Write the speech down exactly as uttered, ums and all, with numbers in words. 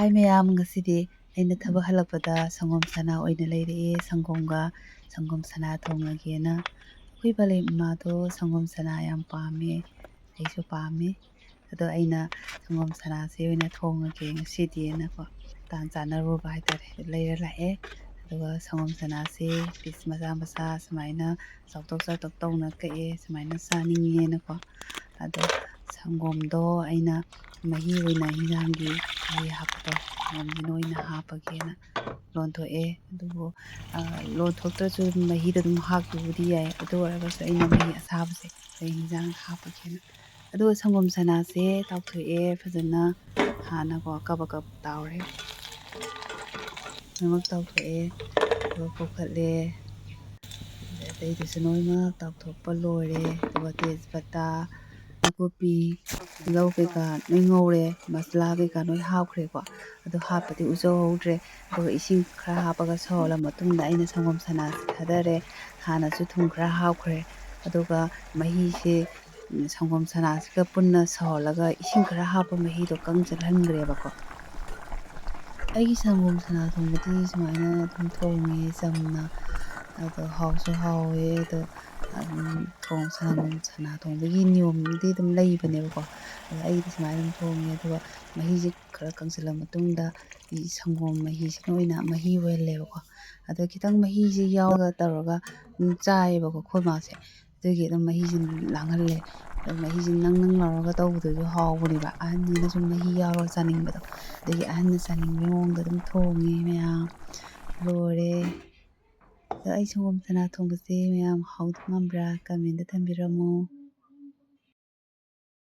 ꯍꯥꯏ ꯃꯌꯥꯝ, ꯉꯁꯤꯗꯤ ꯑꯩꯅ ꯊꯕꯛ ꯍꯜꯂꯛꯄꯗ ꯁꯪꯒꯣꯝ ꯁꯅꯥ ꯑꯣꯏꯅ ꯂꯩꯔꯛꯑꯦ꯫ ꯁꯪꯒꯣꯝꯒ ꯁꯪꯒꯣꯝ ꯁꯅꯥ ꯊꯣꯡꯉꯒꯦꯅ꯫ ꯑꯩꯈꯣꯏ ꯄꯂꯦꯝ ꯏꯃꯥꯗꯣ ꯁꯪꯒꯣꯝ ꯁꯅꯥ ꯌꯥꯝ ꯄꯥꯝꯃꯦ, ꯑꯩꯁꯨ ꯄꯥꯝꯃꯦ꯫ ꯑꯗꯣ ꯑꯩꯅ ꯁꯪꯒꯣꯝ ꯁꯅꯥꯁꯦ ꯑꯣꯏꯅ ꯊꯣꯡꯉꯒꯦ ꯉꯁꯤꯗꯤꯅꯀꯣ, ꯇꯥꯟ ꯆꯥꯟꯅꯔꯨꯕ ꯍꯥꯏꯇꯥꯔꯦ, ꯂꯩꯔ ꯂꯥꯛꯑꯦ꯫ ꯑꯗꯨꯒ ꯁꯪꯒꯣꯝ ꯁꯅꯥꯁꯦ ꯄꯤꯁ ꯃꯆꯥ ꯃꯆꯥ ꯁꯨꯃꯥꯏꯅ ꯆꯥꯎꯊꯣꯛ ꯆꯥꯎꯊꯣꯛ ꯇꯧꯅ ꯀꯛꯑꯦ, ꯁꯨꯃꯥꯏꯅ ꯆꯥꯅꯤꯡꯉꯦꯅꯀꯣ꯫ ꯑꯗꯣ ꯁꯪꯒꯣꯝꯗꯣ ꯑꯩꯅ ꯃꯍꯤ ꯑꯣꯏꯅ ꯍꯤꯟꯖꯥꯡꯒꯤ ꯃꯍꯤ ꯍꯥꯞꯄꯗꯣ, ꯁꯪꯒꯣꯝꯁꯤꯅ ꯑꯣꯏꯅ ꯍꯥꯞꯄꯒꯦꯅ ꯂꯣꯟꯊꯣꯛꯑꯦ꯫ ꯑꯗꯨꯕꯨ, ꯑ, ꯂꯣꯟꯊꯣꯛꯇ꯭ꯔꯁꯨ ꯑꯗꯨꯝ ꯃꯍꯤꯗ ꯑꯗꯨꯝ ꯍꯥꯞꯈꯤꯕꯕꯨꯗꯤ ꯌꯥꯏ꯫ ꯑꯗꯨ ꯑꯣꯏꯔꯒꯁꯨ ꯑꯩꯅ ꯃꯍꯤ ꯑꯁꯥꯕꯁꯦ ꯑꯩ ꯍꯤꯟꯖꯥꯡꯗ ꯍꯥꯞꯄꯒꯦꯅ꯫ ꯑꯗꯨꯒ ꯁꯪꯒꯣꯝ ꯁꯅꯥꯁꯦ ꯇꯥꯎꯊꯣꯛꯑꯦ ꯐꯖꯅ, ꯍꯥꯟꯅꯀꯣ ꯀꯕꯛ ꯀꯕꯛ ꯇꯥꯎꯔꯦ꯫ ꯂꯣꯏꯅꯃꯛ ꯇꯥꯎꯊꯣꯛꯑꯦ, ꯑꯗꯨꯒ ꯀꯣꯛꯈꯠꯂꯦ꯫ ꯑꯗꯩꯗꯨꯁꯨ ꯂꯣꯏꯅꯃꯛ ꯇꯥꯎꯊꯣꯛꯄ ꯂꯣꯏꯔꯦ꯫ ꯑꯗꯨꯒ ꯇꯦꯖꯄꯇꯥ, ꯅꯥꯀꯨꯞꯄꯤ, ꯇꯤꯜꯍꯧ ꯀꯩꯀꯥ ꯂꯣꯏ ꯉꯧꯔꯦ, ꯃꯁꯂꯥ ꯀꯩꯀꯥ ꯂꯣꯏ ꯍꯥꯞꯈ꯭ꯔꯦꯀꯣ꯫ ꯑꯗꯨ ꯍꯥꯞꯄꯗꯤ ꯎꯖꯍꯧꯗ꯭ꯔꯦ꯫ ꯑꯗꯨꯒ ꯏꯁꯤꯡ ꯈꯔ ꯍꯥꯞꯄꯒ ꯁꯧꯍꯜꯂ ꯃꯇꯨꯡꯗ ꯑꯩꯅ ꯁꯪꯒꯣꯝ ꯁꯅꯥꯁꯦ ꯊꯥꯗꯔꯦ꯫ ꯍꯥꯟꯅꯁꯨ ꯊꯨꯝ ꯈꯔ ꯍꯥꯞꯈ꯭ꯔꯦ꯫ ꯑꯗꯨꯒ ꯃꯍꯤꯁꯦ, ꯎꯝ, ꯁꯪꯒꯣꯝ ꯁꯅꯥꯁꯤꯒ ꯄꯨꯟꯅ ꯁꯧꯍꯜꯂꯒ ꯏꯁꯤꯡ ꯈꯔ ꯍꯥꯞꯄ ꯃꯍꯤꯗꯣ ꯀꯪꯁꯤꯜꯍꯟꯈ꯭ꯔꯦꯕꯀꯣ꯫ ꯑꯩꯒꯤ ꯁꯪꯒꯣꯝ ꯁꯅꯥ ꯊꯣꯡꯕꯗꯤ ꯁꯨꯃꯥꯏꯅ ꯑꯗꯨꯝ ꯊꯣꯡꯉꯦ, ꯆꯝꯅ꯫ ꯑꯗꯣ ꯍꯥꯎꯁꯨ ꯍꯥꯎꯋꯦ꯫ ꯑꯗꯣ ꯑꯗꯨꯝ ꯊꯣꯡ-, ꯁꯪꯒꯣꯝ ꯁꯅꯥ ꯊꯣꯡꯕꯒꯤ ꯅꯤꯌꯣꯝꯗꯤ ꯑꯗꯨꯝ ꯂꯩꯕꯅꯦꯕꯀꯣ꯫ ꯑꯗꯣ ꯑꯩꯗꯤ ꯁꯨꯃꯥꯏꯅ ꯑꯗꯨꯝ ꯊꯣꯡꯉꯦ꯫ ꯑꯗꯨꯒ ꯃꯍꯤꯁꯦ ꯈꯔ ꯀꯪꯁꯤꯜꯂ ꯃꯇꯨꯡꯗ ꯁꯪꯒꯣꯝ ꯃꯍꯤꯁꯤꯅ ꯑꯣꯏꯅ ꯃꯍꯤ ꯑꯣꯏꯍꯜꯂꯦꯕꯀꯣ꯫ ꯑꯗꯣ ꯈꯤꯇꯪ ꯃꯍꯤꯁꯦ ꯌꯥꯎꯔꯒ ꯇꯧꯔꯒ ꯑꯗꯨꯝ ꯆꯥꯏꯌꯦꯕꯀꯣ ꯑꯩꯈꯣꯏ ꯃꯥꯁꯦ꯫ ꯑꯗꯨꯒꯤ ꯑꯗꯨꯝ ꯃꯍꯤꯁꯦ ꯂꯥꯡꯍꯜꯂꯦ꯫ ꯑꯗꯣ ꯃꯍꯤꯁꯦ ꯅꯪ ꯅꯪ ꯂꯥꯎꯔꯒ ꯇꯧꯕꯗꯨꯁꯨ ꯍꯥꯎꯕꯅꯦꯕ꯫ ꯑꯍꯟꯅꯤꯅ ꯁꯨꯝ ꯃꯍꯤ ꯌꯥꯎꯔꯒ ꯆꯥꯅꯤꯡꯕꯗꯣ꯫ ꯑꯗꯒꯤ ꯑꯍꯟꯅ ꯆꯥꯅꯤꯡꯕꯒꯤ ꯃꯑꯣꯡꯗ ꯑꯗꯨꯝ ꯊꯣꯡꯉꯦ ꯃꯌꯥꯝ꯫ ꯂꯣꯏꯔꯦ꯫ ꯑꯗꯣ ꯑꯩ ꯁꯪꯒꯣꯝ ꯁꯅꯥ ꯊꯣꯡꯕꯁꯦ ꯃꯌꯥꯝ ꯍꯥꯎꯗꯧ ꯃꯥꯟꯕ꯭ꯔꯥ? ꯀꯃꯦꯟꯗ ꯊꯝꯕꯤꯔꯝꯃꯣ꯫